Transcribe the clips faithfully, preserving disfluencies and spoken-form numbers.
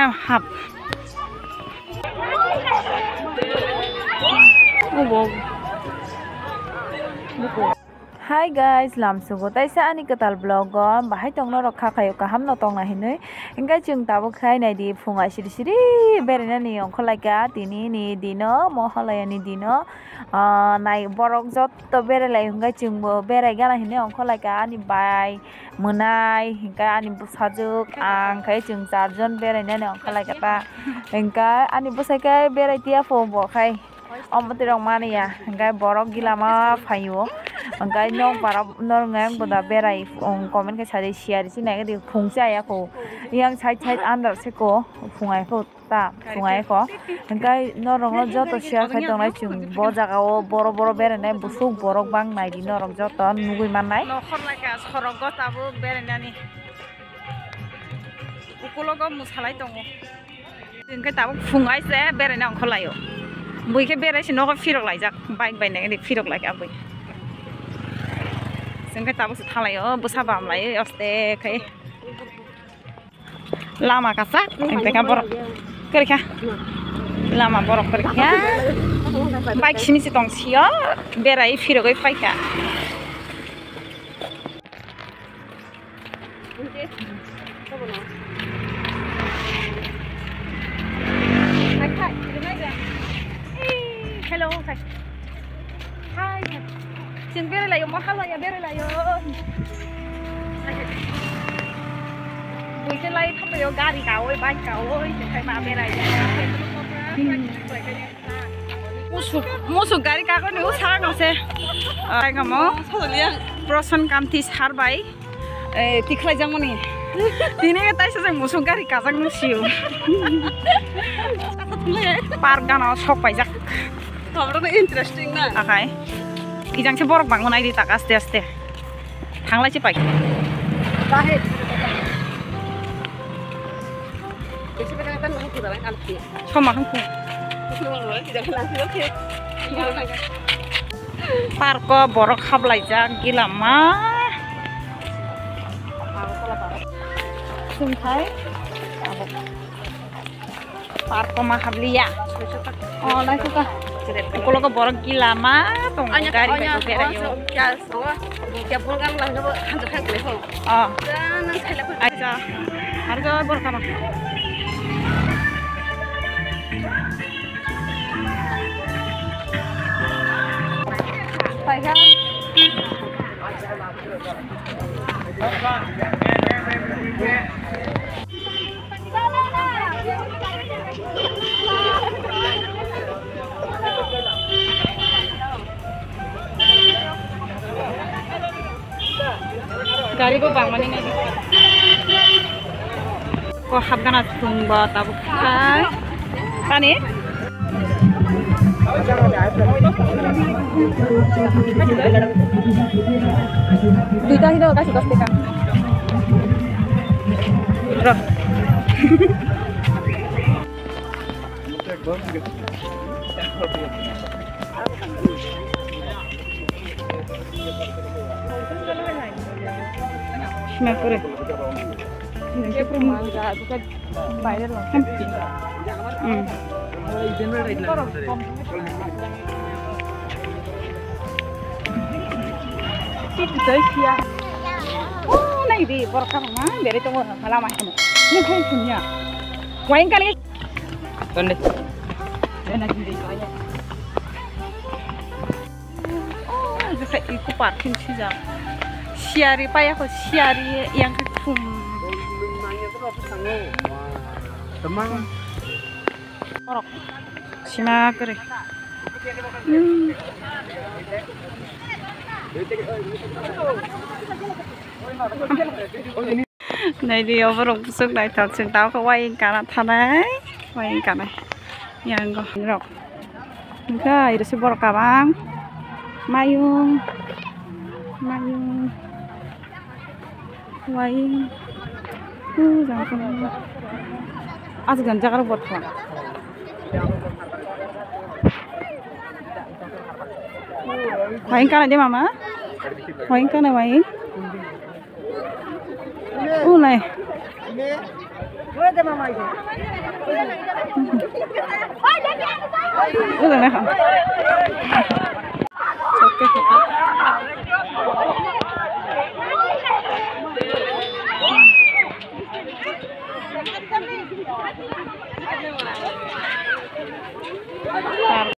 Hap. Hi guys, lamsugo taisa ani kwtal vlog o bahai tongno rok kha khayo kaham no tongna hinwi. Hingke chwng tabuk khai nai di phung ai siri siri berainani ongkhor laika tini ni dino mohalaya ni dino. Ah, nai borok jotto berai lai hingke chwngbo berai gana hinwi ongkhor laika ani bai mwnai hingke ani bwsajwk ang khe chwng charjon berainani ongkhor laika ta hingke ani bwsai khe berai tiya pho bo khai. Omo tirok mani ya, hingke borok gila ma phaio, hingke nok barok norok nang boda berai, um, comment khe sadi share si nai di phung cha ya ko, yang side side under se ko, phung ai ko ta, phung ai ko, hingke norok no joto share khai tongnai chwng bo jaga o boro boro berai nai busuk borok bang nai di norok joto nugui man nai. Nokhor lai ka sorok go tabuk berai nani, ukulogo musalai tongo. Hingke tabuk phung ai se beraina ongkhor laio. Bui khe berai se nogo phirok laijak, bike bai nai phirok lai abui. Hingke tabuk se thang laio, bwsa bam lai aste khai. Lama kasak, hingke kha borok kwrwi kha. Lama borok kwrwi kha. Bike simi se tong sio, berai phirogwi phai kha. Hello, hi. Hi. Chwng berai laio, ma hala ya berai laio. Buiselai thapayo gari kawi, bike kawi, chwng khai ma berai. Hmm. Musuk, musuk gari kagoni o sano se. Ai kamo. Prosan Kanti sar bai. Eh, tikhlai jangmani. Tini taisa jang musuk gari kajak no siyo. Park gana sok paijak. Hamra no interesting na. Akai. Ijang se borok bangma nai di tak aste aste. Thanglai se pai. Soma hwn khe. Park o borok hablaijak gila ma. Chwng khai abo. Park o ma habliya. O naithoka. Ukologo borok gila ma tongo, gari bai beraio. Oh. Acha. Aro borok kama. Gari bo bangmani nai. Ko hapgana thung ba tabuk khai. Tani? Duita hino kaisa dos taka. Bro. Sima pore. Hmm. Oh, nai di, borok kama ma, bere tongo, lama hino. Ni hai punya. Wain kali. Tonde. Oh, jekha iko parking sijak. Siyari paya ko siyari yang ke khum. Temang. Orok. Sima kere. Hmm. Nai di, oborok bwswk naithok, chwng tabukhe waying kana thanai, waying kanai yango rok. Hwnkhe irisi borok kabang mayung, mayung, waying, o jang phano aswk jani jaga rok borok. Waying kana de mama? Waying kana waying? Unai. Tar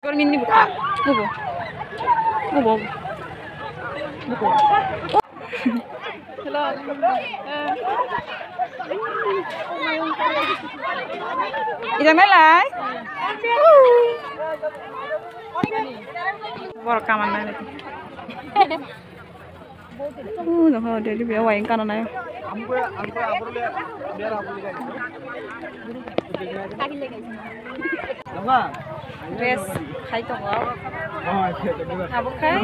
gormini buka. Ubo. Ubo. Buko. Hello. Ida nai lai. Borok kaman nai lai. Uh, no, deli biya wayang kana nayo. Rest khai tongo. Abo khai.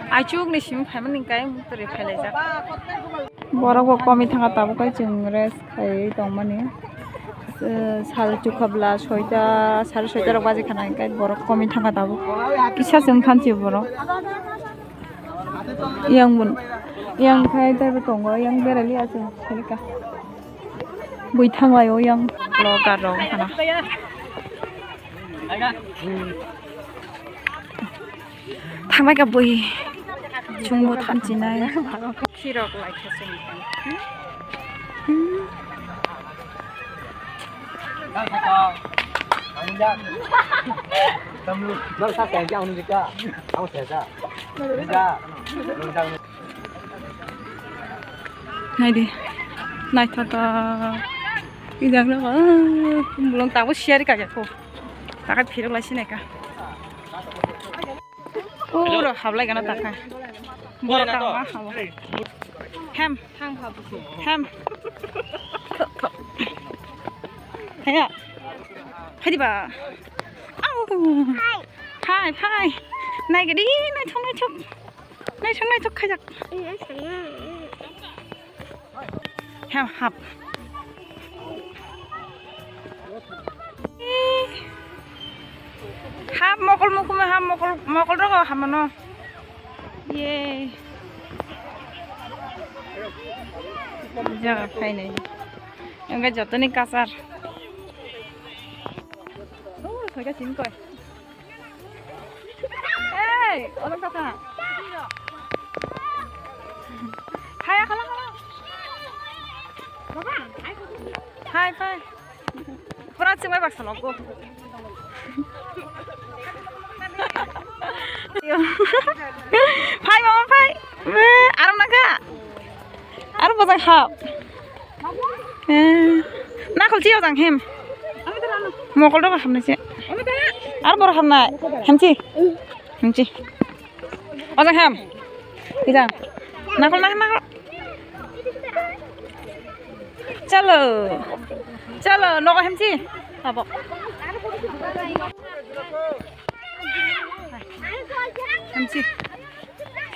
Aichuk ni simi phaimani kai mutri phailaijak. Borok bo komi thanga tabuk kai chwng rest khai tongmani. Eh, sal chukhabla soita, sare soita rok baji khana hinkhe borok komi thangkha tabuk. Kisa chwng thansi borok. Yang bun, yang khai taibo tongo, yang berali aswk khalika. Bui thanglaio yang logar rok khana. Thangbai ka bui chwngbo thansinai. Khirok lai khe chwng tong. Hmm. Naidi. Naithotok. Kijak no, ah, bolong tabuk siyari kajak kho. Takai phirok lai sinai ka. Puro hablai gana takai. Borok kama habo. Hem. Hem. Heya. Hadi ba. Au. Hai, hai. Nai gadi, nai thong, nai thong. Nai thong, nai thong, khajak. Hem, hap. Hap, mokol mukume, hap, mokol, mokol rogo, hamano. Yay. Jaga phainai. Engke jotoni kasar. Oh, soika sini koi. Hey, olok kaka. Hai, akhala, akhala. Hai, phai. Pura chwngbai baksa logo. Phai, mama, phai. Eh, aram nangkha. Aro bojak hap. Eh, nakol chi ojang hem. Mokol rok hamnai se. Aro bor hamnai. Hamchi. Hamchi. Ojang ham. Ida. Nakol, nakol, nakol. Chalo. Chalo, nogo hamchi. Abo. Hamchi.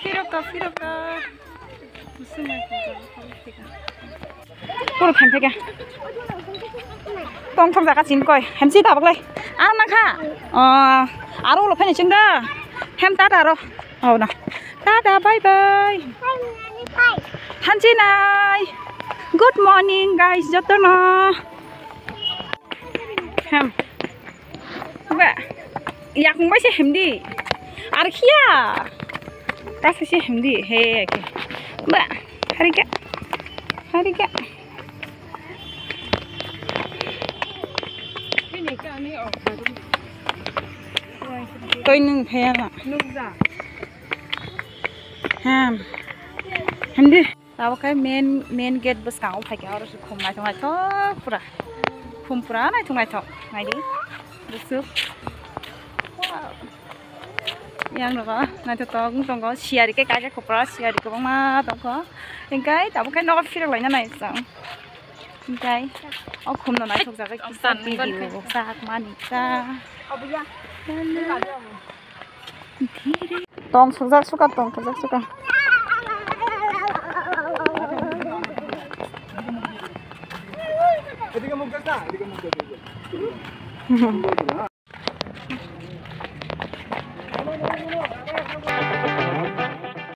Phiroka, phiroka. Puro phan phaikha. Tongthok jaga chin koi. Hamchi tabuk lai. Aro nangkha. Oh, aro ulo phani chin da. Hem tata aro. Oh, na. Tata, bye bye. Hamchi nai. Good morning, guys, jotono. Hem. Ba, yakung bai se himdi. Ar khiya. Kasa se himdi. He, ke. Ba, harika. Harika. Toi nung phaya na. Ham. Himdi. Abo khe main, main gate bwskango phaikha, oro se khum naithok naithok pura. Khum pura naithok naithok. Naidi. Busuk. Wow. Yang rogo naithok tok wng tongo. Siyari khe kaisa khopra, siyari kwbangma tongkho. Hingkhe tabuk khe nogo phirok laina nai chwng. Hingkhe o khumno naithok jagwi kisa video rok sak mani ta. Tong sujak suka, tong sujak suka.